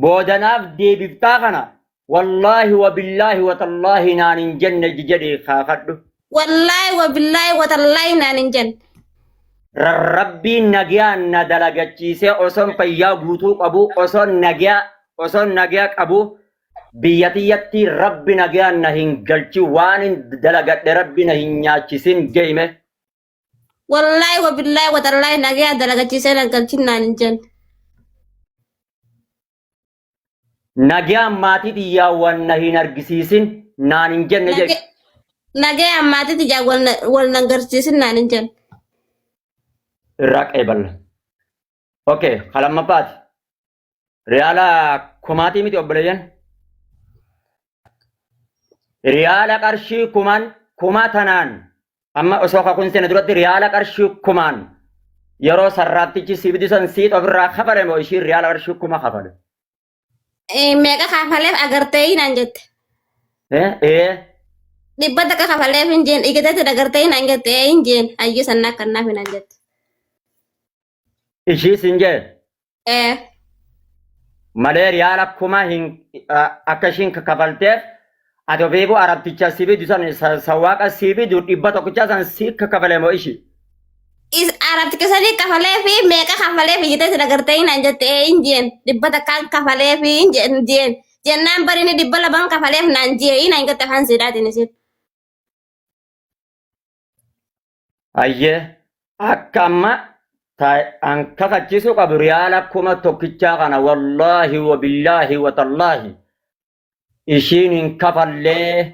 Boodanaaf deebiftaa kana wallaahi wabillaahi watallaahi naan hin jenne jedhee kaafadhu. Wallaahi wabillaahi watallaahi naan hin jenne. Rabbiin nagayaan na dalagachiisee osoon fayyaa guutuu qabu osoon nagayaa osoon nagayaa qabu biyya tiyyatti rabbi nagayaan na hin galchin waan hin dalagadhe rabbi na hin nyaachisin je'ime. Wallaahi wabillaahi watallaahi nagayaa dalagachiisee na galchin naan hin jenne. Nagayaan maatii tiyyaa wal na hin argisiisin naan hin jenne jedhe. Nagayaan maatii tiyyaa wal na agarsiisin naan hin jenne. Irraa qeeballa. Okay, ka lammaffaati. Riyaala kumaatii miti obboleeyyan. Riyaala qarshii kumaan kuma tanaan amma osoo kakuun seena duratti riyaala qarshii kumaan yeroo sarraaftichi si bidisan siit ofirraa kafale moo ishiin riyaala qarshii kuma kafale? Meeqa kafaleef agartee naan jette. Eh, eh. 100 kafaleef hin jeen dhiigateetti agartee naan jette ee hin jeen hayyuu sannaa kannaaf naan jette. Ishii sin jee Ee. malee riyaala kuma hin akka ishiin kafalteef ati ofiifuu arabticha si bidu san sawaaqa si bidu dhibba tokkicha san si kafale moo ishii? Is arabticha sadii kafalee fi meeqa kafalee fi jettee agartee naan jette ee hin jeen 100 kafalee fi hin jeen jennaan bari inni 200 kafaleef naan jee naan jette afaan siidhaatiin isin. Ayyee akka amma an kafachiisuu qabu riyaala kuma tokkichaa kana wallaahi wabillaahi watallaahi ishiin hin kafallee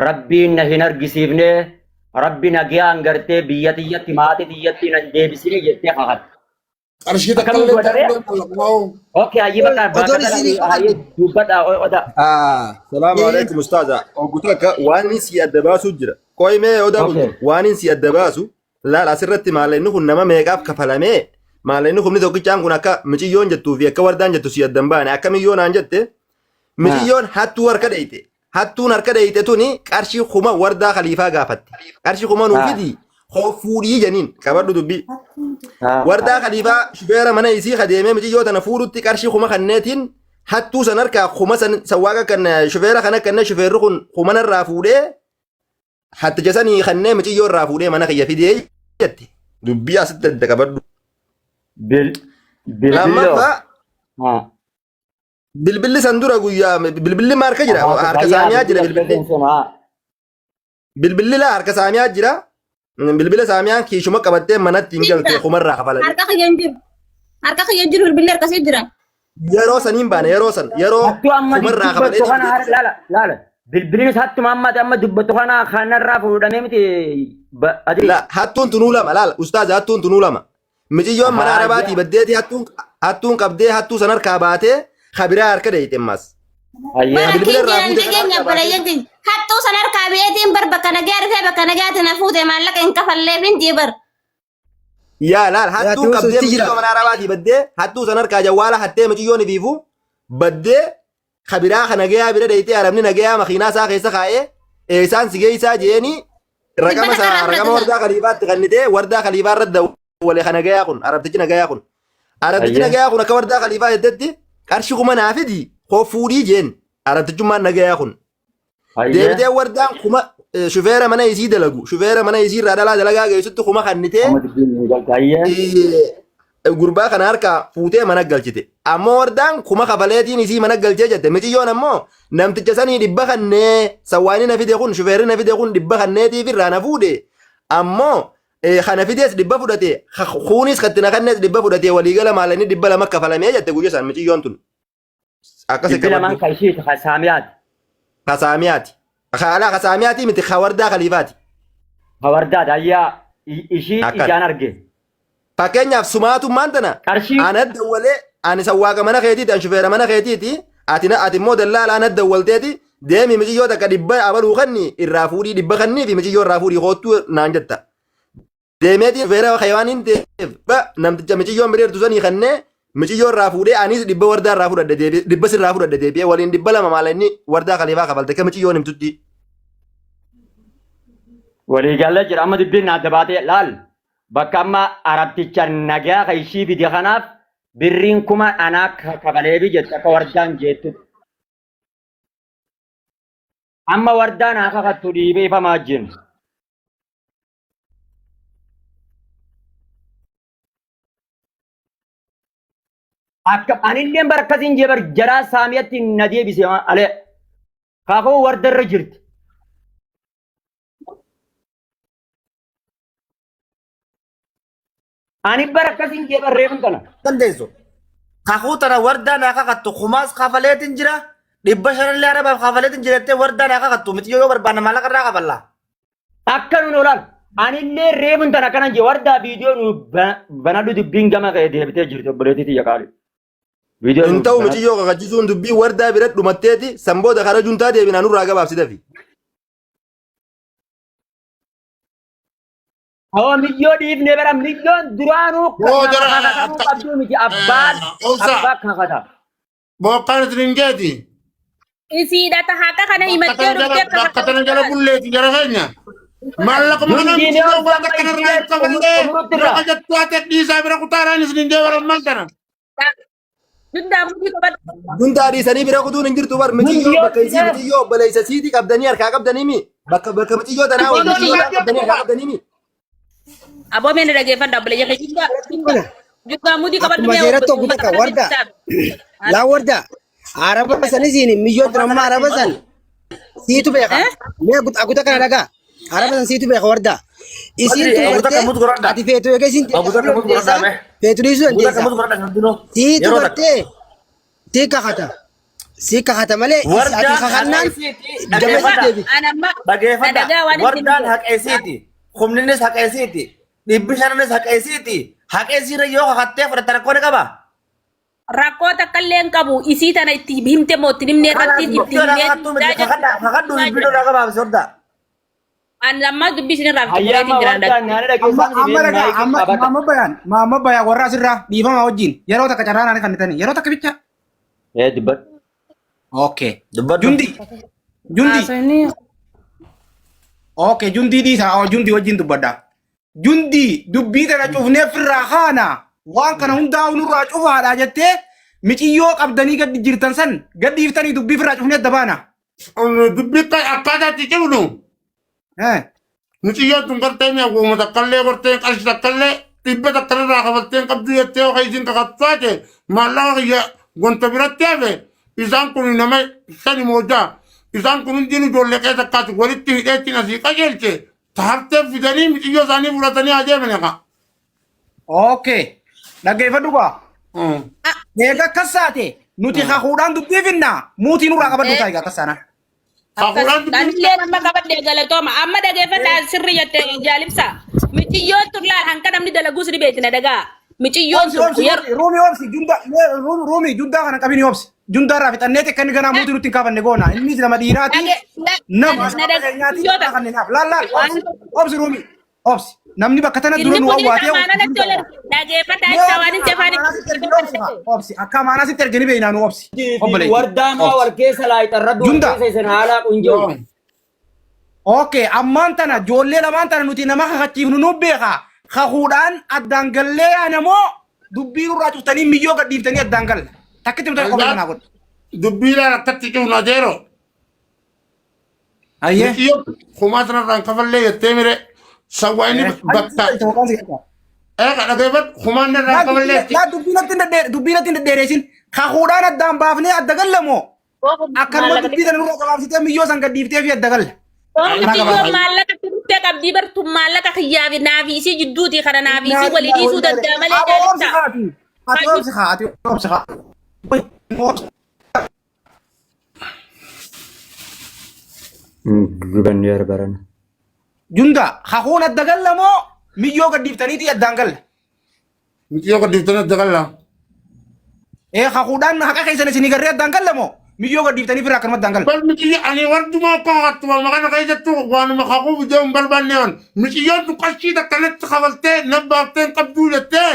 rabbiin na hin argisiifne rabbi nagayaan gartee biyya tiyyatti maatii tiyyatti nan deebisine jettee kakatte. Qarshii takka Akkamiin illee godha ree? ta'uu danda'u. Okay, hayyii bakka Odoon bakka isinii kana hayyii dubbadha oda. Salaamu alaikum ustaaza. Oggu takka waan inni si adda baasu jira. Qoy mee odaa Okay. bultu waan inni si adda baasu laal asirratti maallaqni kun nama meeqaaf kafalamee maallaqni kumni tokkichaan kun akka miciyyoon jettuu fi akka wardaan jettu si adda hin baane akka miyyoo naan jette miciyyoon hattuu harka dheeyte Hattuun harka dheeyte tuni qarshii 1000 wardaa khaliifaa gaafatte. Qarshii 1000 nuu fidi koo fuudhii janiin qabadhu dubbii. Wardaa khaliifaa shufeera mana isii kadeemee miciyyoo tana fuudhutti qarshii 1000 kanneetiin hattuu san harkaa 1000 san sawwaaqa kan shufeera kana kennee shufeerri kun 1000 narraa fuudhee hatticha sanii kannee miciyyoo irraa fuudhee mana kiyya fidee jette. Dubbii asitti adda qabadhu. Bilbilloo. Lammaffaa Bilbilli san dura guyyaa bilbilli ma harka jira harka saamiyaa jira bilbilli. Bilbilli laa harka saamiyaa jira. Bilbila saamiyaan kiishuma qabattee manatti hin galte kumarraa kafalanii. Harka kiyya hin jiru. Harka kiyya hin jiru bilbilli harkasii jira. Yeroo saniin baane yeroo san yeroo Hattuu amma kumarraa dubbattu kafalee kana har- laala laala bilbilinis hattuma amma amma dubbattu kana kanarraa fuudhamee miti adii. La hattuun tunuu lama laala ustaaza hattuun tunuu lama. Miciyyoon mana Haayya. arabaatii baddeeti hattuun hattuun qabdee hattuu san harkaa baatee kabiraa harka deeyite ammas. Hayyee. Bara Bilbila irraa keenya fuute kana dhageenya harkaa baatee. obboleeyyan keenya. Hattuu san harkaa bi'eetiin bar bakka nagaa dhufee bakka nagaatti na fuute maallaqa hin kafalleef hin jee bar. Yaa laal hattuun Yaa, qabdee sitti jira. miciyyoo mana arabaatii baddee hattuu san harkaa jawwaala hattee miciyyoon ifiifu baddee kabiraa ka nagayaa bira deeyitee arabni nagayaa makiinaa isaa keessa kaa'ee eessaan si geessaa jeeni raqama Dhibba isaa takka raqama irraa wardaa kaliifaatti kannitee wardaa kaliifaa irra dawwale ka nagayaa kun arabtichi nagayaa kun arabtichi Ayyee. nagayaa kun akka wardaa kaliifaa jettetti qarshii kuma naa fidi koo fuudhii jeen arabtichummaan nagayaa kun Ayyee. deebitee wardaan kuma shufeera mana isii dalagu shufeera mana isii irraa dhalaa dalagaa geessutti kuma kannitee Amma dubbiin hin galte. Ayyee. Gurbaa kana harkaa fuutee mana galchite. Ammoo wardaan kuma kafaleetiin isii mana galchee jette. Miciyyoon ammoo namticha sanii dhibba kannee sawwaanii na fide kun shufeerri na fide kun dhibba kanneetiif irraa na fuudhe. Ammoo kana fidees dhibba fudhate kuunis katti na kannees dhibba fudhate waliigala maalanii 200 kafalamee jette guyya san miciyyoon tun. Akkas Dhibbi lamaan qabaddu. kan ishiiti kan saamiyaati. Ka saamiyaati. Ka alaa ka saamiyaati miti ka wardaa kaliifaati. Ka wardaati ayyaa ishii Akkana. ijaan arge. Fakkeenyaaf sumaatummaan tana Qarshii ana dawwalee ani sawwaaqa mana keetiiti ani shufeera mana keetiiti ati na ati immoo dallaala ana dawwalteeti deemi miciyyoo takka dhibba abaluu kanni irraa fuudhii dhibba kannii fi miciyyoo irraa fuudhii koottuu naan jetta. Deemeetii shufeera kee waan hin ta'eef ba namticha miciyyoon bira jirtu sanii kannee miciyyoo irraa fuudhee anis dhibba wardaa irraa fudhadhe deebi'ee dhibba sirraa fudhadhe deebi'ee waliin 200 maala inni wardaa kaliifaa kafalte akka miciyyoon himtutti. Waliigallee jira amma dubbiin naa jabaatee laal bakka amma arabticha nagaa kan ishii fide kanaaf Birriin kuma anaa kafaleefi jette akka wardaan jettu. Amma wardaan haa kakattu dhiibee ifamaa jiru. Akka anillee bara akkasiin jee bar jaraa saamiyatti na deebise alee. Kakuu wardarra jirti. Ani bara akkasiin jee bar reefun tana. Dandeessu. Kakuu tana wardaan haa kakattu kumaas kafaleetiin jira 500llee arabaaf kafaleetiin jira jettee wardaan haa kakattu miti yoo barbaanne maallaqa irraa kafalla. Akka nun olaal. Anillee reefun tana akkanan jee wardaa viidiyoo nu banadhu dubbiin gama ka'e deebitee jirti obboleettii tiyya qaali. Viidiyoo Hin nu ta'u banadhu. miciyyoo kakachisuun dubbii wardaa bira dhumatteeti san booda karaa juntaa deebinaa nurraa gabaabsi dafi. Awwa miyyoo dhiifnee bara miyyoon duraanuu Boo nama jara kakatamuu qabduu miti abbaan obsa abbaa kakata. Bokkaan isin hin geeti. Isiidha ta haqa kana Bakka himattee tana jala dhuftee akka bakka tana jala bulleeti jara keenya. Maallaquma kana Hundi ni miciyyoo waan obsa takka irraa hin isiidha kafallee xumurutti yoo irraa. kajattu haate dhiisaa bira kutaadhaan isin hin jee bara maal tana. Dugdaa mudii qabadhu. Juntaa dhiisanii bira kutuun hin jirtu bar Hundi miciyyoo bakka isii obsee miciyyoo obboleessa siitii qabdanii harkaa qabdanii mi bakka bakka miciyyoo tanaa wal miciyyoo tanaa qabdanii harkaa qabdanii mi. Aboo mee na dhageeffadha obboleeyya kee juggaa Kana juggaa mudii qabadhu akkuma mee seeratti oggu uummata takka kana warda deebisaa. laa warda araba sanis miyyoo turamma araba san siitu beeka mee aguta kana dhagaa araba san siitu beeka warda isiin Badri tun aguta gartee kamut godhadha. ati feetu eegee isiin Aguta teessa kamut godhadha dandeessa mee. feetu dhiisuu Aguta dandeessa kamut godhadha hundinuu. siitu Yeroo takka. gartee sii kakata sii kakata malee ati Wardaan haqa kakannaan isiiti gamasitti dhageeffadha. deebi. An amma na Dhageeffadha. dhagaa waan isin Wardaan haqa isiiti. Humninis haqa isiiti. 500nis haqa isiiti. Haqa isiirra yoo kakattee fudhatte rakkoo ni qaba. Rakkoo takka illee hin qabu isii tana itti himte moo itti himne irratti Kanaaf itti murtoo himnee kakattuu miti kakadha kakadhu bilbiloo irraa gabaabsi hordaa. An ammaa dubbii isin irraa Hayyaa xumureetiin jiraan wardaan naani Amma dhageessaa miti amma mee dhagaa maayikii amma qabata. maamma bayaan maamma bayaan warra asirraa dhiifama wajjin yeroo takka carraa naanii kannitanii yeroo takka bicha. Ee dubbadhu. Okay. Dubbadhu. Jundi jundi Haasofni okay jundii dhiisaa oh, jundii wajjin dubbadha. Jundii dubbii tana cufnee firraa kaana waan kana hundaa nurraa cufaadha jettee miciyyoo qabdanii gad jirtan san gad dhiiftanii dubbii firraa cufnee adda baana. Dubbii akkaataa itti cimnu. Eh. Mucayyoon tun gartee mi'a guuma takkallee gortee qarshii takkallee dhibba takka irraa kafaltee qabdu jettee yoo isiin kakattu taate maallaqa kiyya wanta biratti hafe isaan kun nama shani moojaa isaan kun hundinuu ijoollee keessa akkaati walitti hidheettiin asii qajeelche tahaftee fidanii mucayyoo isaanii fudhatanii haa deeman egaa. Okay. Dhaggeeffadhu gaa. Eega akkas taate nuti kakuudhaan dubbii finna muutii nurraa qabadhu ta'a egaa akkas taana. Kakuudhaan dubbii Anillee nama qabadhe galatooma. Amma dhageeffadha sirri jette jaalibsa. Miciyyoon tun laal hanka namni dalaguus ni beekti na dhagaa. Miciyyoon Obsi tun obsi yeroo ruumi obsi junda ruumi jundaa kana qabini obsi. Jundaa irraa fixannee akka inni ganaa muutii nutti hin kaafanne goona. Innis nama dhiiraati. Nama na keenyaati. dhagaa. Kanneenaaf laal laal obsi obsi ruumi obsi. Namni bakka tana dura Inni nu kun awwaatee amaanaa natti tola dhageeffadha ibsa waan hin jefaan obsi akka amaanaa sitti erganii beeknaa nu obsi. Obboleettii. Wardaa maa wal keessa laayixarradhu wal Junda. keessa isin haalaa qunjoo. Okay, ammaan tana ijoollee lamaan tana nuti nama kakachiifnu nu beeka. Kakuudhaan addaan gallee yaanamoo dubbii nurraa cuftanii miyyoo gadhiiftanii addaan galla. Takkitti nuti qophii kanaa godhu. Dubbiidhaan akkatti cimnu adeero. Ayyee. Mucayyoo kumaa sanarraa hin kafallee jettee mire sawwaa inni bakka eega dhageeffadhu kumaan irraa hin kafallee jettee. Laa dubbii natti hin dhedheeressin. Kakuudhaan addaan baafnee adda gallamoo akkanuma dubbii tana nurraa gabaabsitee miyyoo san gadhiiftee fi adda galla. Miciyyoon maallaqa sitti qabdii bartu maallaqa kiyyaa fi naafi isii jidduuti kana naafi isii walii dhiisuu danda'a malee Ati obsi jaalibsa. haati. Ati obsi haa. Ati obsi haa. Obsi. Gubanni barbarana. Junda kakuun adda gallamoo miyyoo gadhiiftaniiti addaan galla. Mucayyoo gadhiiftanii adda gallaa. Ee kakuudhaan haqa keessan isinii garree addaan gallamoo miyyoo gadhiiftanii firaa akkanuma addaan galla. Bal mucayyoo ani wardumaa akka kakattu maqaan keessattuu waanuma kakuu fidee hin barbaanne waan mucayyoon tun qarshii takka natti kafaltee na baaftee hin qabduu jettee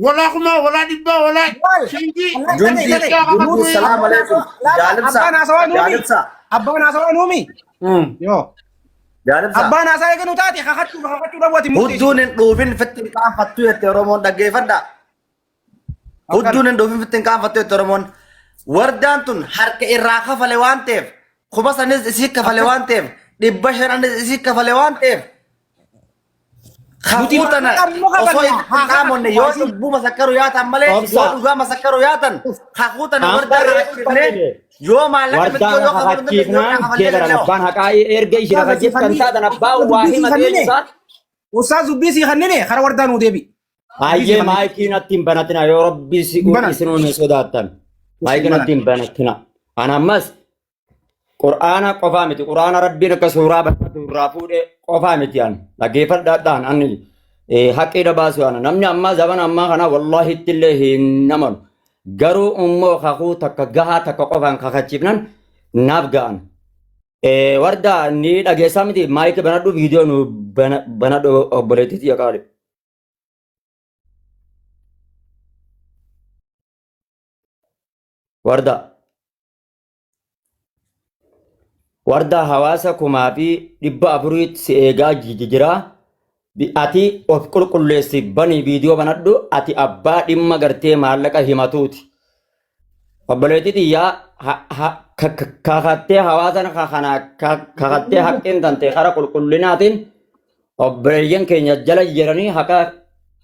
walaa kumaa walaa dhibbaa walaa shingii Jundi jundi salaam alaikum. Jaalibsa Abbaan haasawaa nuumi. jaalibsa Abbaan haasawaa nuumi. Yoo. jaalibsa. Abbaan haasaa eeganu taate kakachuu kakachuu dhabuu ati murteessi. Hudduun hin dhuufin fitti hin qaanfattu jette Oromoon dhaggeeffadha. Hudduun hin dhuufin fittiin qaanfattu jette Oromoon. Wardaan tun harka irraa kafale waan ta'eef 5000s isii kafale waan ta'eef 500s isii kafale waan ta'eef Nuti kakuu tana maallaqa immoo osoo kafalla. itti Haa hin qaamonne kakatu yoo baasii. cubbuu masakkaru yaatan malee yoo Obsa. dhugaa masakkaru yaatan kakuu tana wardaa Ambarree kakachiifnee yoo maallaqa Wardaan miccoo yoo kafaluu dandeenye yoo kakachiifnaan kafallee jeedaran danda'u. abbaan haqaa erga ishee kakachiiftan taatan abbaan waa himate eenyusaa Ustaaz dubbii sii kannine kara wardaa nuu deebi. Hayyee maayikii natti hin banatina yoo rabbi si Banan. isinuu ni sodaattan. Maayikii natti hin banatina. Ana ammas qur'aana qofaa miti qur'aana rabbiin akka suuraa banatu irraa fuudhe qofaa miti an dhaggeeffadhaadhaan ani haqqiidha baasu ana namni ammaa zabana ammaa kana wallaahi ittillee hin amanu. Garuu immoo kakuu takka gahaa takka qofaan kakachiifnan naaf ga'an. Warda ni dhageessaa miti maayikii banadhu viidiyoo nu banadhu obboleettii xiyya qaali. Warda. Warda hawaasa 4,400 si eegaa jira. Ati of qulqulleessi bani viidiyoo banadhu ati abbaa dhimma gartee maallaqa himatuuti. Obboleettii tiyyaa kakattee hawaasa kana kakattee haqqeen tante kara qulqullinaatiin obboleeyyan keenya jala jiranii haqa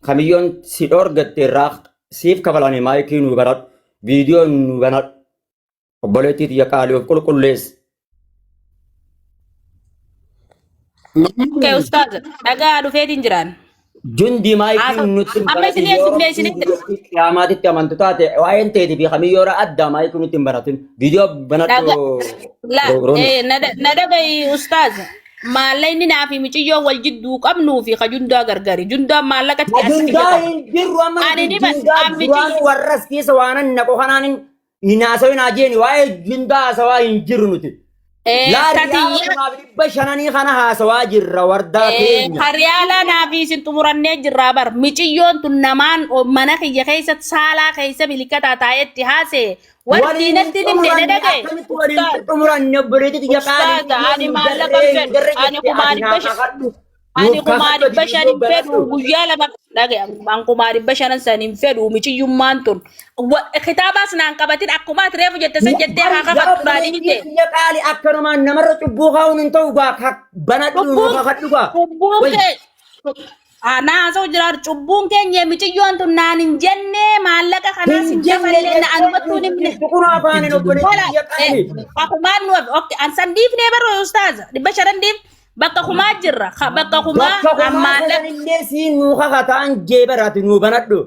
kamiyyoon si dhoorgatte irraa siif kafalanii maayikii nu banadhu viidiyoo nu banadhu obboleettii tiyya qaalii of qulqulleessi. Okay, ustaaz dhagaa dhufeetiin jiraan. Jundi maayikii Haasa'u. nutti hin Amma banatin isinii yoo isin rabbiin isinitti biyyattii qiyaamaatitti amantu taate waa'een teetii fi kamiyyoora addaa maayikii nutti hin banatin viidiyoo dhaga banadhu la rooni. na dhaga'i ustaaz. Maallaqni naa fi miiciyyoo wal jidduu qabnuu fi ka jundaa gargari. Jundaan maallaqatti as kiyya Jundaa qaba. hin jirru amma Ani nuti ni bas jundaa an duraan miiciyyoo warras keessa waanan naqo kanaan hin haasawin haa jeeni waa'ee jundaa haasawaa hin jirru nuti. Laa riyaala tatiyya 5,500 kana haasawaa jirra wardaa keenya. Hariyaalaa naa fi isin xumurannee jirraa bar. Miciyyoon tun namaan mana kiyya keessa saalaa keessa bilikataa taa'etti haasee. Warri Waliin hin natti himne na xumuranne dhagaye. akkamitti waliin Ustaaz, xumuranne obboleettii xiyya qaalii ustaaza xiyyoon ani hin maallaqa garree hin hin fedhu. garree Ani jette kumaa ati naa dhibba shan kakadhu. ani Nuuf kumaa kakadhu ati dhibba shan viidiyoo hin fedhu banadhu. guyyaa lama dhagaye an kumaa 500 san hin fedhu miciyyummaan tun. Kitaabaas naan qabatin akkuma ati reefu jette san jettee haa Yaa kakattu naan obboleettii himte. xiyya qaali akkanumaan namarra cubbuu kaa'uun hin ta'u gaa banadhu nuuf Cubbuun kakadhu gaa. cubbuun Wayi. kee Anaa haasa'u jiraatu cubbuun keenya miciyyoon tun naan hin jenne maallaqa kanaas Hin hin jenne kafallee na jettee anumattuu hin himne. jirtu kun afaaniin obboleettii Wala xiyya qaali. akumaan nu okay an san dhiifnee baroo ustaaza 500 dhiif bakka kumaa jirra bakka kumaa Bakka an kumaa maallaqa sanillee siin nuu kakataan jeebaraati nuu banadhu.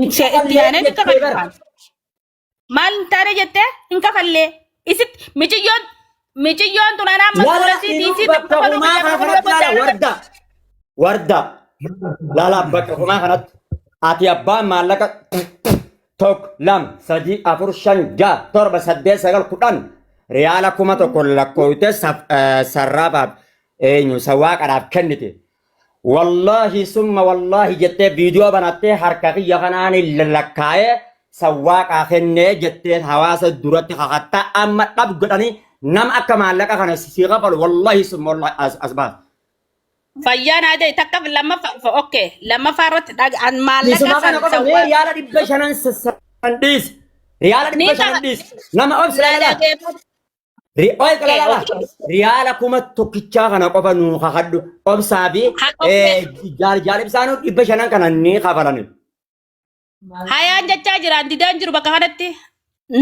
itti aanee ni kafallaan. Maal hin taane jettee hin kafallee isitti miciyyoon miciyyoon tun anaan Lala masuula siiti inuu isiitti bakka kafaluu kumaa biyya kana kafaluu kanatti laala gochaa warda warda laala bakka kumaa kanatti ati abbaan maallaqa tokko lama sadii afur shan ja'a torba saddeet sagal kudhan riyaala 1000 lakkoofte sarraafaaf eenyu sawwaaqadhaaf kennite Wallaahi summa wallaahi jettee viidiyoo banattee harka kiyya kanaan lakkaa'ee sawwaaqaa kennee jettee hawaasa duratti kakattaa amma dhab godhanii nama akka maallaqa kana si kafalu wallaahi summa wallaahi as baasa. Fayyaa naa ta'e takka lammaffaa okay lammaffaa irratti an maallaqa Isuma san kana qofa mee sawwaa riyaala 500 san dhiisi. Riyaala ni 500 ta'a dhiisi. Nama obsi na lala. dhageeffadhu. Oy Okay, lala. okay. Riyaala 1000 kana qofa nuu kakadhu. Obsaa fi Ha- okay. jaalibsaanuu 500 kana ni kafalani. Hayaan jechaa jiraan didaan jiru bakka kanatti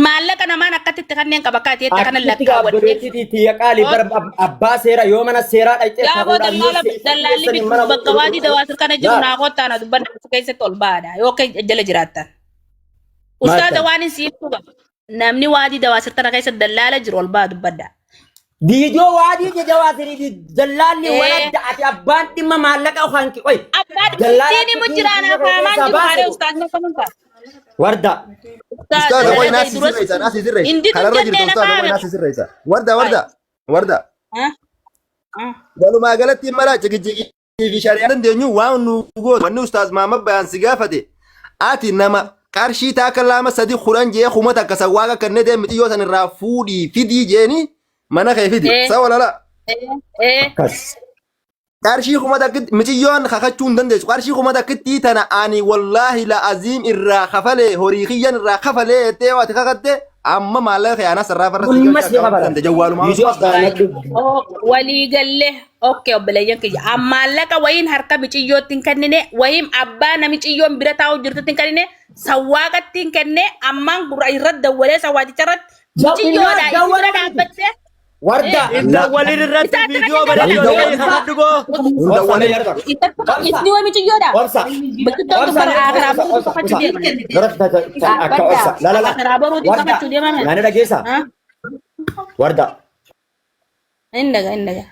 maallaqa namaan akkatti itti kanneen qaba akka ati jette kana Akkitti lakkaawwadhee. gaabboleettii tiyya qaalii bara abbaa seera yoo mana seeraa dhaqxee Yaa boo kakuudhaan yoo dallaala dallaalli seessanii bitu mana bakka waadii dawaasir kana jiru Laa naa kottaa na dubbanna keessatti ol baadha yoo akka jala jiraattan. maal Ustaaza ta'e? waan hin siiftu qaba. Namni waadii dawaasir tana keessa dallaala jiru ol baa dubbadha. Viidiyoo waadii jajawaasirii dallaalli waladda ati abbaan dhimma maallaqa yookaan qoy Abbaan dallaala ittiin himu jiraan biyya koo afaamaan keessaa jiru haree baase ustaazni akkamiin ta'a? warda. Ustaaza Ustaaza qoy dhaga'i naas duras sirreessa naas sirreessa. inditu Kanarra jirtu jennee na ustaaza qoy kaa'ame. naas sirreessa. Warda warda warda. Ah, ah. Walumaa galatti mala ciqiciqii fi shari'aa dandeenyu waan nu gootu wanni ustaaz Mahammad Bayaan si gaafate ati nama qarshii taaka lama sadi kudhan jee 1000 sawwaaqa kannee deemi xiyyoo san irraa fuudhii fidii jeeni mana kee fidi Eh, sa walala eh, eh. Akkas. Qarshii 1000 miciyyoon kakachuu hin dandeessu. Qarshii 1000 tana ani wallaahi la aziim irraa kafalee horii kiyyan irraa kafalee jettee yoo ati kakatte amma maallaqa kee anaa sarraa farra sii Dhumma galcha sii akkaawwantii kafalan. tante jawwaalumaa Viidiyoo banadhu. Walii gallee okkee obboleeyyan kiyya maallaqa wayiin harka miciyyootti hin kennine wayiin abbaa namiciyyoon bira taa'u jirtutti hin kennine sawwaaqatti hin kenne ammaan gurra irratti dawwalee sawwaaticha irratti miciyyoodha isi bira dhaabbattee Warda. Hin dawwalin irratti Isaatti viidiyoo kan banadhu Hin jedhee kakadhu boo. Hin dawwalin. Isni way miciyyoodha. Obsa. Biqiltoon Obsa. bara akaraa Obsa. boruutti Obsa. kafachuu Obsa. deema. Gara akka obsa. La la la. Akaraa boruutti Warda. kafachuu deema. Naani dhageessaa? Warda. Hin dhaga hin dhaga.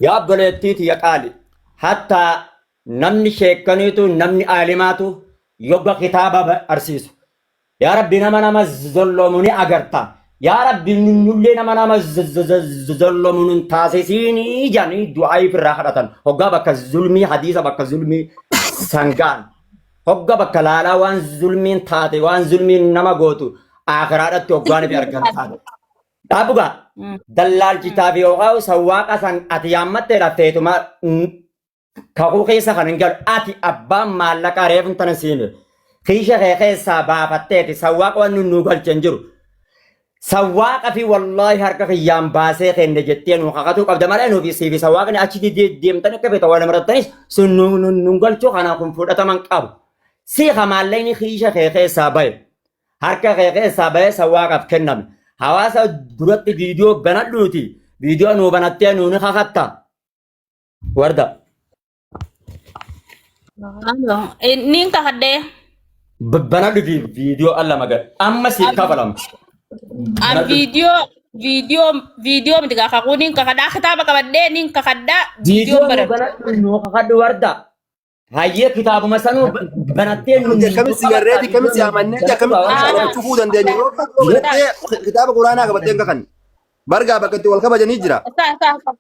Yaa obboleettii tiyya qaali. Hattaa namni sheekkaniitu namni aalimaatu yogga kitaaba arsiisu. Yaa Rabbi nama nama zolloomu ni agarta. Yaa Rabbi nullee nama nama zolloomu nun taasisiinii jedhanii du'aa ifirraa kadhatan. Hoggaa bakka zulmii hadiisa bakka zulmii sangaan. Hogga bakka laalaa waan zulmiin taate waan zulmiin nama gootu aakhiraadhatti hoggaan ifi argan taate. Dhaabugaa dallaalchitaa fi yookaan sawwaaqa san ati yaammatteedha feetuma kakuu keessa kan hin galu ati abbaan maallaqaa reefun tana siime kiisha kee keessaa baafatteeti sawwaaqa waan nu galche hin jiru. Sawwaaqa fi wallaahi harka kiyyaan baasee kenne jettee nu kakatuu qabda malee nuufi siifi sawwaaqni achi deemtan akka feeta waan marattanis sun nu galchuu kanaa kun fudhataman qabu. Si maallaqni kiisha kee keessaa bahe harka kee keessaa bahee sawwaaqaaf kenname. Hawaasa duratti viidiyoo banadhuuti viidiyoo nuu banattee nuu ni kakatta. Warda. Niin kakadhee. Banadhu viidiyoo alla magan amma siif kafalama. An viidiyoo viidiyoo viidiyoo miti kakakuu niin kakadhaa kitaaba qabadhee niin kakadhaa Viidiyoo viidiyoo nuu banadhu. banadhu nuu kakadhu warda. Hayyee kitaabuma sanuu banattee nu Akkamitti sigarreetii akkamitti amanneetti akkamitti wal cufuu dandeenya yoo qabattee kitaaba quraanaa qabattee hin kakanne. Bargaa bakka itti wal kabajanii jira. Isaa isaa isaa.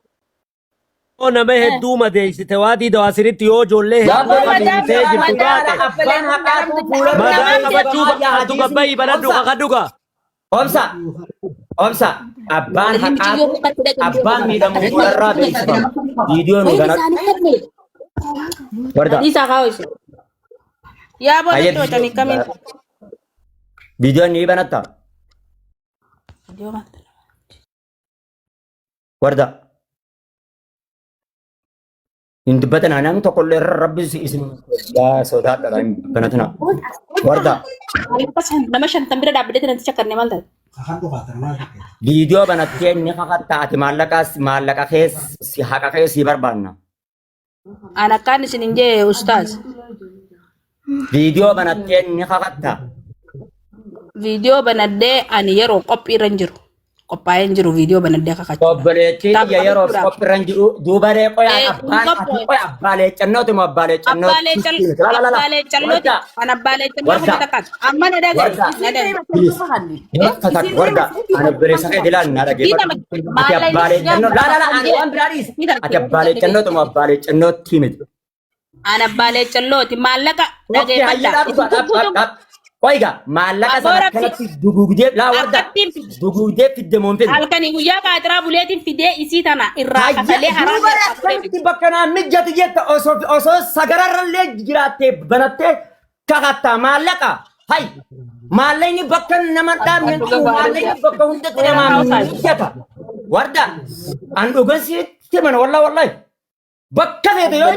Yoo nama hedduu madeessite waa diida asirratti yoo ijoollee hedduu madeessitee jirtu taate Abbaan haqaatu fuula madaa qabachuu barbaaddu gabbayi banadhu kakadhu gaa. Obsa. Obsa. Abbaan haqaatu abbaan miidhamu fuularraa beeksifama. Viidiyoo nu banadhu. Warda. Isaa kaa'u. Yaa booda Hayyee to'atanii kamiin. viidiyoo ni banatta. Warda. Hin dubbatina namni tokkollee irra rabbi isin sodaadha hin banatina. Warda. Nama 50 bira dhaabbatee natti chakkarne maal ta'e? Viidiyoo banattee inni kakatta ati maallaqa keessa haqa keessa si barbaanna. An akkaan isin hin jee ustaaz. Viidiyoo banattee inni kakatta. Viidiyoo banadhee ani yeroo qophii irra hin jiru. Qophaa'ee hin jiru viidiyoo banadhee kakachuudha. Obboleettii Kitaaba tiyya yeroo qabachuudhaaf. qophii irra hin jiru duuba ree qoya Hin abbaan ati qopho'e. qoya abbaa leeccannooti moo abbaa leeccannoo Abbaa leecallooti. Warda An abbaa leecalloo warda kuma takkaati. Amma na dhagaye. warda Na dhagaye. please yeroo takka warda ani obboleessa kee dilaan na dhageeffadhu. Ati abbaa leeccannoo laa laa laa ani waan biraa dhiisi. Ati abbaa leeccannooti moo abbaa leeccannootti miti. An abbaa leecallooti. Maallaqa Okkee hayyee dhageeffadha. dhaab Isin dhaab tubbuutu dhaab. Qoyiga maallaqa Abboo sana rabbi akkanatti duguugdee laa warda akkattiin fide. duguugdee fidde moo hin fidne. Halkanii guyyaa qaatiraa buleetiin fidee isii tana irraa Hayyee kafalee duuba haraam irraa fuudhee akkamitti bakka naa mijatu jetta osoo osoo sagararrallee jiraattee banattee kakatta maallaqa. Hay maallaqni bakka nama hin dhaabne hin jiru maallaqni bakka hundatti namaa mijata. Warda an dhugan sitti mana wallahi wallahi. Bakka feete yoo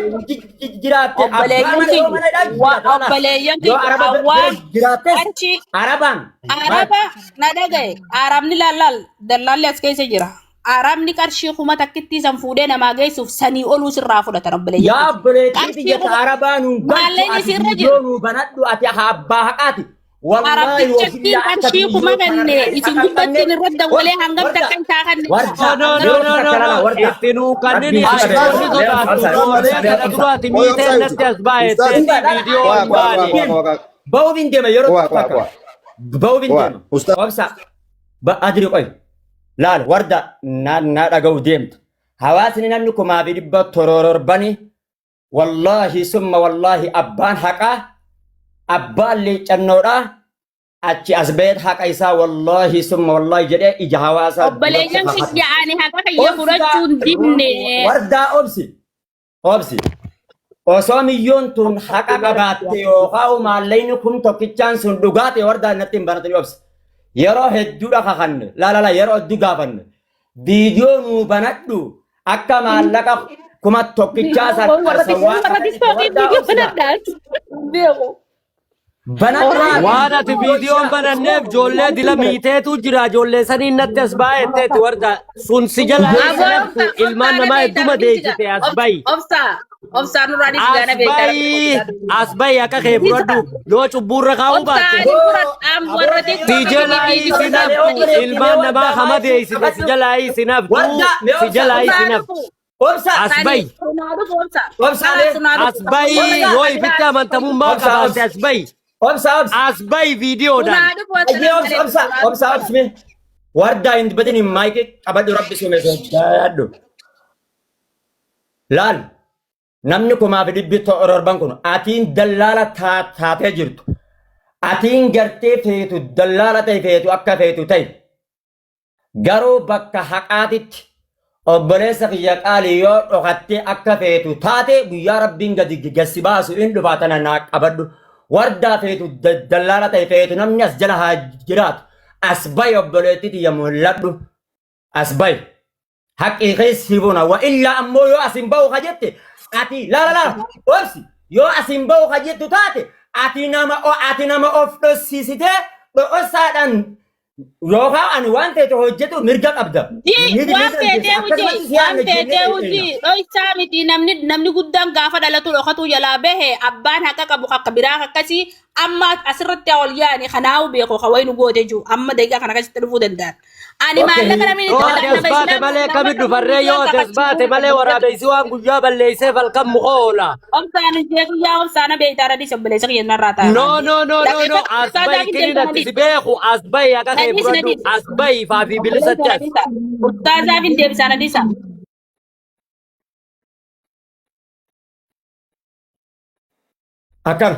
jiraatte abbaa Obboleeyyan mana yoo kiyya mana hidhaa jiraate wala obboleeyyan yoo kiyya araba bira awwaan jiraattes achi arabaan maal araba na dhagaye arabni lallaal dallaalli as keessa jira. Arabni qarshii 1000 san fuudhee namaa geessuuf sanii oluu sirraa fudhatan obboleeyyan yaa kiyya. obboleettii Qarshii tiyya ta kuma arabaa nuun galchu maallaqni ati sirra viidiyoo jira. nuu banadhu ati abbaa haqaati wallaahi Arabtichatti wabillaa akka qarshii viidiyoo kuma kanarra kenne hin isin kakattanne gubbattiin irratti dawwalee hangam warda takka isaa kenne warda No, no, no, yeroo no, takka no, lala no. warda Itti nuu kanneen rabbiin si isin qabe warri sodaattu ijoollee kana duraati miiteen natti as baay'atteeti viidiyoo hin baane. Ba'uuf hin deema yeroo takka ba'uuf hin deema obsa adri qoy laal warda na dhaga'u deemtu hawaasni namni 1770 wallaahi summa wallaahi abbaan haqaa abbaan leeccannoodhaa achi as ba'eet haqa isaa wallaahi summa wallaahi jedhee ija hawaasaa duratti Obboleeyyan kakata. kiyya ani haqa kiyya Obsi fudhachuun dinne. wardaa obsi. Obsi. Osoo miyyoon tun haqa qabaatte yookaan maallaqni kun tokkichaan sun dhugaate wardaa natti hin banatanii obsi. Yeroo hedduudha kakanne laalala yeroo hedduu gaafanne viidiyoo nuu banadhu akka maallaqa kuma tokkichaa san Warra sawwaa warra tiktookii wardaa viidiyoo obsina. banadhaan beeku. Banadhaa Waan ati viidiyoon bananneef ijoollee dila miiteetu jira. Ijoollee saniin natti as baay'atteetti warda sun si jala Aboo si laftu obsa obsaa ilmaan na namaa beektaa hedduu rabbiin jira. madeessite as bayi. Obsa obsaa nurraa dhiisi As gaana beektaa bayi as bayi akka kee fudhadhu yoo cubbuurra kaa'uu Obsa baatte. ani fudhadhaan warra Si tiktookii jalaa viidiyoo si naftu ilmaan namaa hama deessite si jalaa si naftu Wardaa mee si obsa jalaa obsaa si naftu. dhufu. Obsa As bayi. Sunaa dhufu obsa. Obsa mee Sunaa As dhufu. bayi yoo ifitti amantamummaa Obsa qabaatte obsa as bayi. obsa obsa As bayi viidiyoodhaan. Sunaa dhufu Ayyee obsa obsa obsa obsa mee wardaa hin dubbatin hin maayikii qabadhu rabbi sume sodaadhu. Laal namni kumaa fi dhibbi torban kun atiin dallaala taatee jirtu. Atiin gartee feetu dallaala ta'e feetu akka feetu ta'e. Garuu bakka haqaatitti obboleessa kiyya qaalii yoo dhokattee akka feetu taate guyyaa rabbiin gadi gassi baasu in dhufaa tana naa qabadhu. Wardaa feetu dallaala ta'e feetu namni as jala haa jiraatu. As bahi obboleettii tiyya mul'adhu. As bahi. Haqqii keessi buna wa illaa ammoo yoo as hin bahu ka jette ati laala laala obsi yoo as hin bahu ka jettu taate ati nama ati nama of dhossisitee dho'osaadhaan yookaan ani waan ta'e hojjetu mirga qabda. Ji Mirga waan dandeessa. feetee hojii Akkasumatti si waan yaadna jennee feetee eegna. hojii dho'isaa miti namni namni guddaan gaafa dhalatu dhokatu jalaa bahe abbaan haqa qabu akka biraa akkasii amma asirratti ol yaani kanaawu beeku ka wayinu goote jiru amma daqiiqaa kana akkasitti dhufuu danda'an. Ani Okay. maallaqa namni Yoo itti ati as nama baate islaam malee nama akkamitti kamuu dhufarree yoo viidiyoo ati as baate kakachiisuu malee waraabessi waan guyyaa balleesseef halkan muka oola. Obsaan jeeqiyyaa obsaana beektaa radis obboleessa kiyya narraa taa'aa. No no no no no as bayi kinin ati si beeku as bayi akka kee Nadis fudhadhu nadis. as bayi faafi bilisatti as. Ustaazaaf hin deebisaa nadisa. Akkam.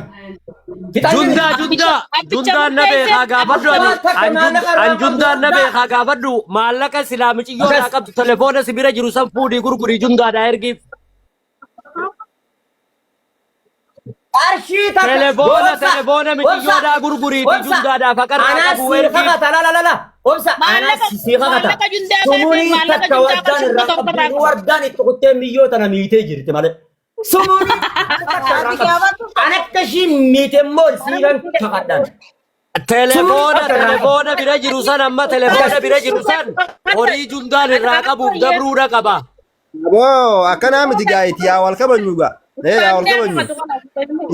Fixaan Jundaa jundaa Abbicha jundaan na murteessee beekaa gaafadhu ani Waan takka maallaqa irraa an qabdu jundaan na wardaa. beekaa gaafadhu maallaqa silaa miciyyoodhaa Akkas. qabdu telefoona si bira jiru san fuudhii gurgurii jundaadhaa ergiif. Qarshii takka Telefoona obsa telefoona obsa miciyyoodhaa gurguriitii obsa jundaadhaaf haqarraa anaa qabu sii ergiif. kakata la la la la obsa anaa Maallaqa sii kakata maallaqa jundaa baasee sumurii maallaqa takka jundaa wardaan qarshii irraa kuma torba qabdu irraa wardaan itti kuttee miyyoo tana miitee jirti malee sumurii takka irraa qabdu an akka ishii miite immoo siiran kakadhaan sumurii Telefoona takka irraa qabdu telefoona bira jiru san amma telefoona bira jiru san horii jundaan irraa qabuuf dabruudha qaba. Aboo akkanaa miti gaa'iti yaa wal kabajnu gaa. Ee yaa wal kabajnu.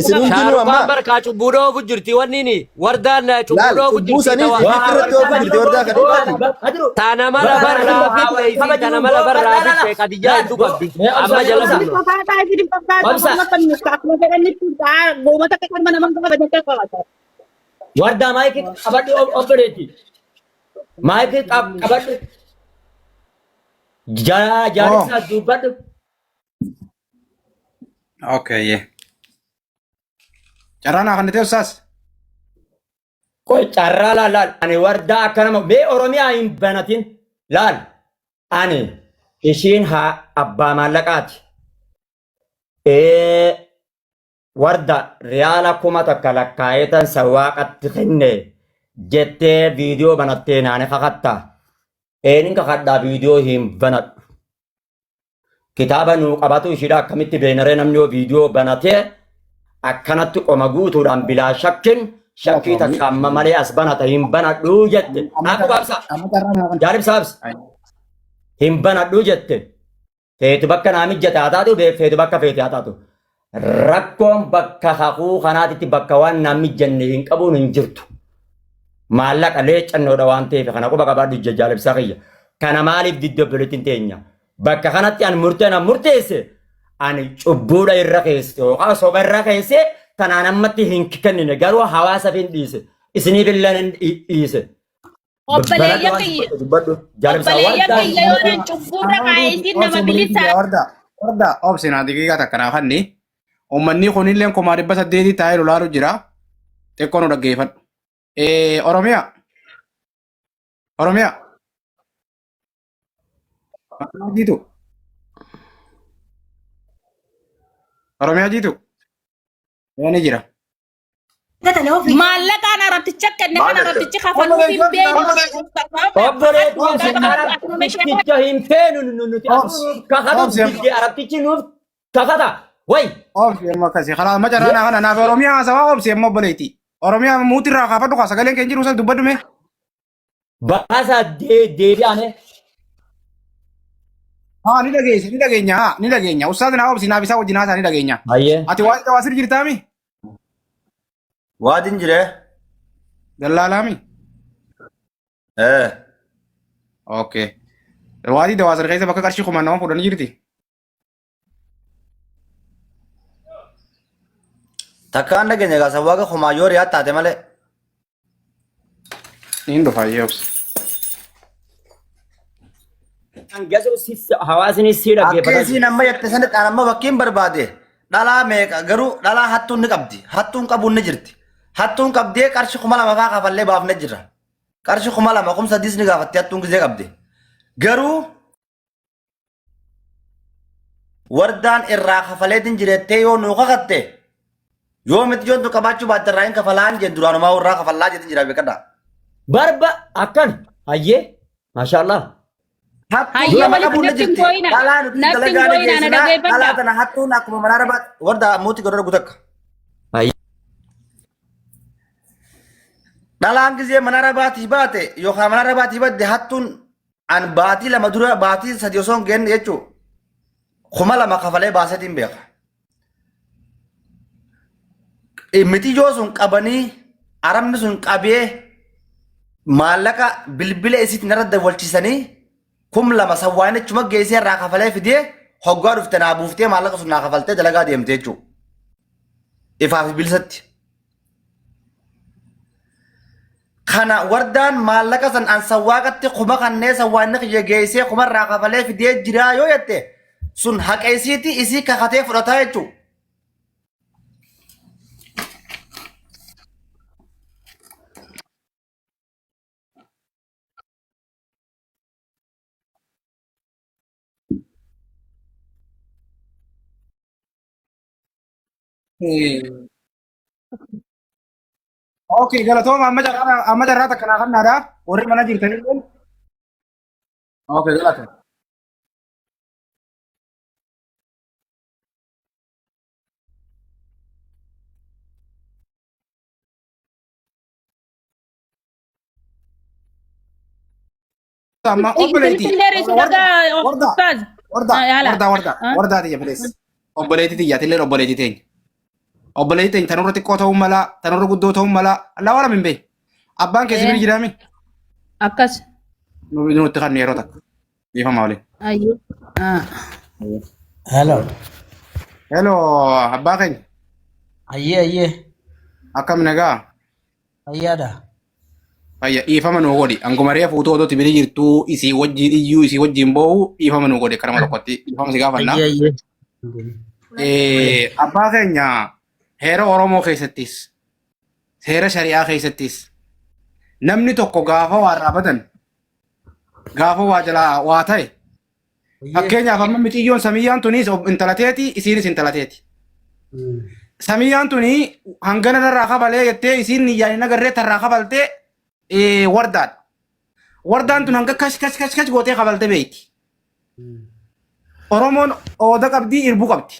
Isin hundinuu Shaarukaan amma barkaa cubbuu dhoofu jirti wanni ni wardaan cubbuu laal dhoofu cubbuu jirti saniif tawa ifitti irratti oofuu jirti wardaa kan dhiibbatti. tana mala barraa fitte isiin tana mala barraa fitte kadijaa hedduu qabdi amma jala obsa bulla. Fakkaataa isin fakkaata obsa morma kan akkuma fedhanitti goomata akka qalma namaa gaafa jettee qabata. wardaa maayikii qabadhu obboleetti maayikii qabadhu Oh, jaalisa dubbadhu Okay. yeah. Carraa naa kan ta'e ustaas. Qoy carraa laal laal ani wardaa akka nama mee Oromiyaa hin banatin laal ani ishiin haa abbaa maallaqaati. Ee warda riyaala 1000 lakkaa'eetan sawwaaqatti kenne jettee viidiyoo banattee naani kakatta. Eenin kakadhaa viidiyoo hin banadhu. Kitaaba nuu qabatu ishiidha akkamitti beenaree namni yoo viidiyoo banatee akkanatti qoma guutuudhaan bilaa shakkin shakkii takka amma malee as banata hin banadhuu jette. Dhaabbu baabsa. Amma carraa naa kan. Jaalibsa absa. Hin banadhuu jette. Feetu bakka naa mijjate haa taatu feetu bakka feete haa taatu. Rakkoon bakka kakuu kanaatitti bakka waan naa mijjanne hin qabuun hin jirtu. Maallaqa leeccannoodha waan ta'eef kana quba qabaadhu ija jaalibsaa kiyya. Kana maaliif didde obboleettiin teenya? Bakka kanatti an murtee na murteesse ani cubbuudha irra keesse yookaan soba irra keesse tanaan ammatti hin kennine garuu hawaasaaf hin dhiise isiniif illee hin dhiise. Baradhu Obboleeyyan waan kiyya dubbadhu dubbadhu jaalibsaa obboleeyyan wardaa kiyya yoo nan cubbuurra kaa'e isin nama bilisaa Warda warda obsi naa daqiiqaa takka naa kanni. Uummanni kunillee 800,000 taa'ee lolaalu jira. Xiqqoo nu dhaggeeffadhu. Oromiyaa Oromiyaa. Jitu. Oromiyaa jiitu? Ni jira. Maallaqaan arabticha kenne Maal kan jette? arabtichi kafaluuf hin beeknu. Obboleettiin arabticha hin feenu nuti Obsi. kakatu Obsi. didde arabtichi nuuf kakata. Way Obsi amma akkasi. Karaa amma carraa naa kana naaf Oromiyaa haasawaa obsi amma obboleetti. Oromiyaa muutirraa kaafadhu kaa sagaleen keenya jiru san dubbadhu mee. Baasaa deebi'ame. Haa ni dhageessa ni dhageenya haa ni dhageenya. Ustaaz naa obsi naaf isaa wajjin haasaa ni dhageenya. Hayyee. Ati waan tawaasir jirtaami? Waadin jiree. Dallaalaami? Eh. Okay. Waadii tawaasir keessa bakka qarshii kumaan nama fuudhanii jirti. Takkaan dhageenya gaa sawwaaqa kumaa yoo riyaa taate malee. Niin dhufa hayyee obsi. Hangasuu hawaasni si Akka dhaggeeffata. isiin amma jette sanitti an amma bakkiin barbaade dhalaa meeqa garuu dhalaa hattuun ni qabdi. Hattuun qabuun ni jirti. Hattuun qabdee qarshii 2000 faa kafallee baafne jirra. Qarshii 2000 3000 ni gaafatti hattuun gizee qabde. Garuu Wardaan irraa kafaleetiin jireettee yoo nuu kakatte yoo miti yoon qabaachuu baatte irraa hin kafalaan jeen duraanumaa irraa kafallaa jeetiin jira beekadha. Barba akkan hayyee maashaallah. Hattuun Hayyee lama walitti qabuun ni natti hin jirti. boo'ina. Dhalaa nuti Natti hin dalagaa ni boo'ina na geessinaa. Dhalaa dhageeffadhaa. tana hattuun akkuma mana arabaa warda mootii godhara gutakka. Hayyee. Dhalaan gizee mana arabaatii baate yookaan mana arabaatii badde hattuun An baatii 2 dura baatii 3 osoo hin geenne jechuun 2000 kafalee baaseetiin beeka. Mitiyyoo sun qabanii arabni sun qabee maallaqa bilbila isiitiin irra dawwalchisanii 2000 sawwaan achuma geessee irraa kafalee fidee hoggaa dhufte naa buuftee maallaqa sun naa kafaltee dalagaa deemte jechuudha. Ifaa fi bilisatti. Kana wardaan maallaqa san an sawwaaqatti kuma kannee sawwaanni kiyya geessee kuma irraa kafalee fidee jiraa yoo jette sun haqa isiiti isii kakatee fudhataa jechuudha. Okay, galatooma amma carraa amma carraa takka naa kennaadha. Warri mana jirtanillee. Okay, galatooma. Amma obboleetti. Finfinnee reessu dhagaa Warda, ustaaz. warda, Yaala. warda, warda, wardaa tiyya bilees. Obboleetti tiyya atillee obboleetti teenya. Obboleetti teenya tanurra xiqqoo ta'uu mala, tanurra guddoo ta'uu mala. Allaa waan hin beeku. Abbaan keessi bira jiraami. Akkas. Nutti kan yeroo takka. Dhiifama waliin. Ayyee. Hello. Hello, abbaa keenya. Ayyee ayyee. Akkam nagaa? Fayyaadha. Fayya dhiifama nuu godhi. Anguma reefu utuu odoo tibiri jirtuu isii wajjin iyyuu isii wajjin boo'u dhiifama nuu godhi karama tokkotti dhiifama si gaafanna. Ayyee ayyee. Abbaa keenya heera Oromoo keessattis seera shari'aa keessattis namni tokko gaafa waa irraa badan gaafa waa jalaa waa ta'e Fakkeenyaaf amma miciyyoon Samiyyaan tunis intala teeti isiinis intala teeti. Samiyyaan tuni hangana narraa kafalee jettee isiin niyyaan hin agarree tarraa kafaltee wardaadha. Wardaan tun hanga kash kash kash kash gootee kafalte beekti. Oromoon ooda qabdii irbuu qabdi.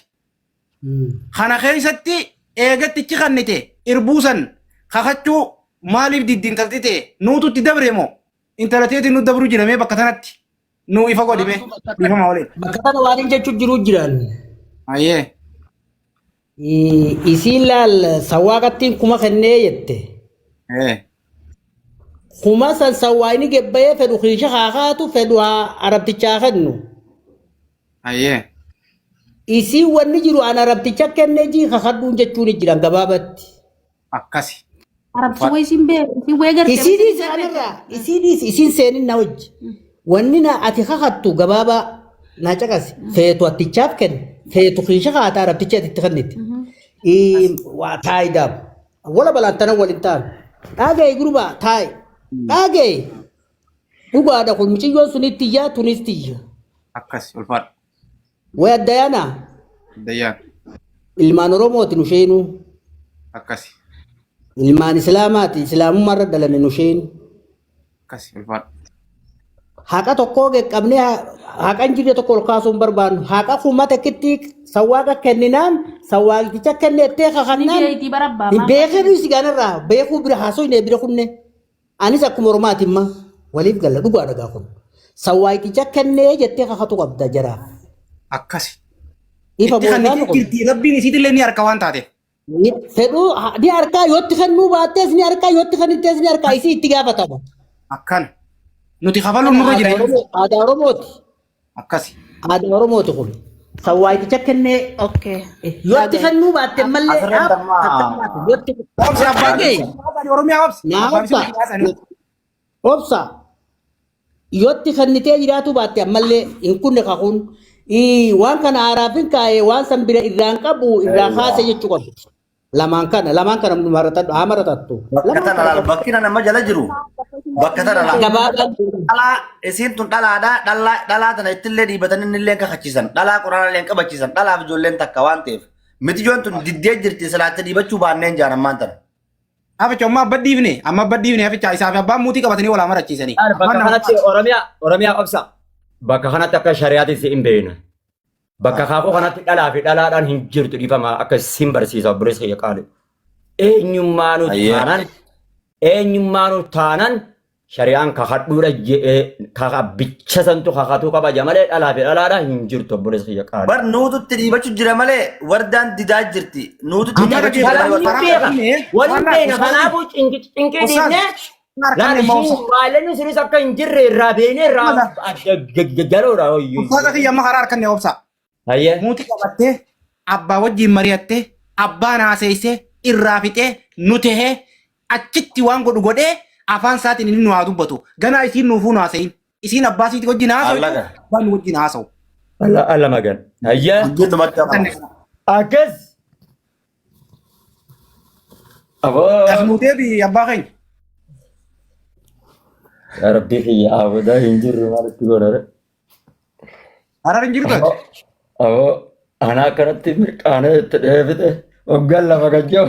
Kana keessatti eegattichi kannite irbuu san kakachuu maaliif diddi intalti ta'e nuutu itti dabre moo intala teetiin nu dabru jira mee bakka tanatti. Nu ifa godhi mee. Dhiifama waliin. Bakka tana waan hin jechuun jiru jiran. Ayyee. Isiin laal sawwaaqattiin kuma kennee jette. Eh. Kuma san sawwaayni gebbayee fedhu kiisha haa kaatu fedhu haa arabtichaa kennu. Ayyee. Isiin wanni jiru an arabticha kennee jii kakadhuun jechuun jiran gabaabatti. Akkasi. Arabsi way isin bee isin way gartee Isii dhiisi kanarraa isii dhiisi isiin seenin na wajji. Wanni na ati kakattu gabaabaa na caqasi feetu attichaaf kenni feetu kiisha kaata arabticha ati itti kenniti. Waa taayi daam wala balaan tana waliin ta'an. Dhagaye gurbaa taayi dhagaye dhugaadha kun mucayyoon sun itti iyyaa tunis tiyya. Akkasi ulfaadhu. Way addayaanaa Dayyaan. Ilmaan Oromooti nu sheenuu. Akkasi. Ilmaan Islaamaati. Islaamummaa irra dhalanne nu sheenu. Akkasi ulfaadha. Haqa tokkoo qaqqabnee haqa hin jirre tokko ol kaasuu hin barbaannu. Haqa kuma takkitti sawwaaqa kenninaan sawwaaqticha kennettee Ni kakannaan beeyti bara abbaa hin maa beekee nuyi sigaanarraa beekuu bira haasoo hin bira kunne. Anis akkuma Oromaati imma waliif galla dhugaa dhagaa kun. Sawwaaqticha kennee jettee kakatu qabda jaraaf. Akkasi. Ifa Itti boodaa kannitee kun. jirti rabbiin isiitillee ni harka waan taateef. Fedhuu ni harkaa yootti kennuu baattees ni harkaa yootti kennitees ni harkaa isii itti gaafatama. Akkana. Nuti kafaluun nurra jira. Aadaa Oromooti. Akkasi. Aadaa Oromooti kun. Sawwaayiticha kennee Okay. yootti kennuu baatte mallee Asirratti amma yootti Obsi abbaan Dhagee. Oromiyaa obsi. Naa Abbaan obsa. isiitti Obsa. Yootti kennitee jiraatu baatte ammallee hin kunne kakuun. Waan kana aaraafin kaa'ee waan san bira irraan qabu irraa kaase jechuu qabdu. Lamaan kana maratadhu haa maratattu. Bakka tana laal bakki nama jala jiru bakka tana laal. Gabaabaa Dhalaa isiin tun dhalaadha dhalaa dhalaa tana ittillee dhiibatanii innillee kakachiisan dhalaa quraanallee hin qabachiisan dhalaaf ijoolleen takka waan ta'eef mitiyyoon tun diddee jirti silaatti dhiibachuu baanneen jaan ammaan tana. Aficha amma abba dhiifne amma abba dhiifne aficha isaa fi abbaan muutii qabatanii walaa marachiisanii. Bakka kanatti Oromiyaa Oromiyaa obsa. Bakka kanatti akka shari'aatti si hin beekne. Bakka kaakuu kanatti dhalaa fi dhalaadhaan hin jirtu dhiifama akka sin barsiisa obboleessa kiyya qaali. Eenyummaanuu Ayyee. taanaan eenyummaanuu taanaan shari'aan kakadhuudha jedhee kakabbicha santu kakatuu qaba jaa malee dhalaa fi dhalaadhaan hin jirtu obboleessa kiyya qaali. Bar nuututti dhiibachuu jira malee wardaan didaa jirti. Nuututti Amma dhiibachuu jira dhaggeeffadhu. malee Waliin wardaan. beeka. Waliin beeka. Kanaafuu cinqii Ustaaz, dhiifnee harkaan laal immoo ishiin maallanni sunis akka hin jirre irraa beenee irraa adda galoodha. Ustaaza kiyya amma karaa harkaan obsa. Hayyee. Muutii qabattee abbaa wajjin mari'attee abbaan haaseessee irraa fixee nu tahee achitti waan godhu godhee afaan isaatiin inni nu haa dubbatu. Ganaa isiin nuufuu nu haasayin. Isiin abbaa isiitii wajjin haasa'u. Allaga. Abbaan nu wajjin haasa'u. Alla alla magan. Hayyee. Guddinumatti hafama. Akkas. Aboo. As nu deebi abbaa keenya. Yaa Rabbii kiyya abudaa hin jirru maalitti godhare. Harar hin jirtu ati. Aboo ana akkanatti mirqaanee itti dheebite hoggan lafa gajjoo.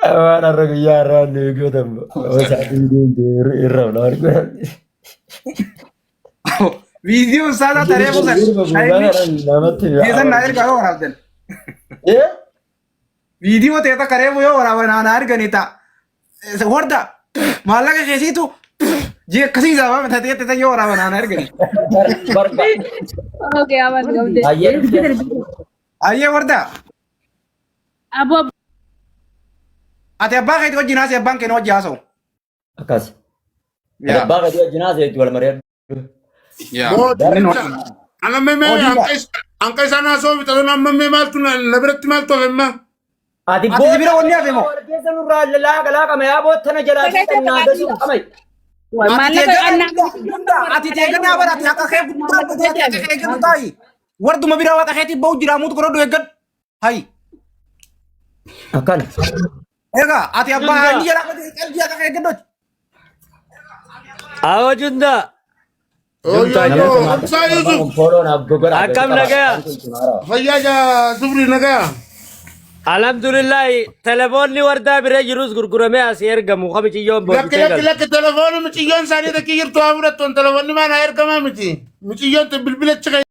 Waan har'a guyyaa har'aa nu eegatan isaatiin deemte irra ola. Viidiyoo isaa taree buusan. Namatti Keessan naa ergaa yoo waraabdan. Viidiyoo ta'e takka reefu yoo waraaban naa arganii ta'a. Warda maallaqa keessiitu jee akkasii isaa baafata ta'e ta'e yoo waraaban naa arganii. Barba. Okay, aman gamde. Hayyee. Ayyee warda Aboo ati abbaa keetii wajjin haasa'e abbaan keenya wajjin haasa'u. Akkas. Abbaa keetii wajjin haasa'e wal mari'adhu. Ana mee hanqa isaan haasoo bitatan amma mee maaltu na biratti maaltu hafe amma? Ati Ati si bira wanni hafe moo? Keessa nurraa laaqa laaqa yaa boottana jalaa fi gasuu qamai. maallaqa Ati teeganaa bara ati haqa kee guddaa godhee ati haqa kee eeggadhu taa'i. Warduma biraa waaqa keetiif bahu jira mutu godhadhu eeggadhu. Hayi. Akkana. Egaa ati abbaa inni jalaa godhee qalbii haqa kee eeggadhu. Awo junda. Ooyyoo Obsaa Yusuf Akkam nagaya. fayyaa jaa Zubri nagaa. Alhamdulillah telefoonni wardaa bira jirus gurguramee asii ergamu kamiciyyoon Lakki boojitee lakki galu. lakki telefoonni miciyyoon isaanii takki jirtu haa fudhattu telefoonni maal haa ergamaa miti. Miciyyoon bilbila achi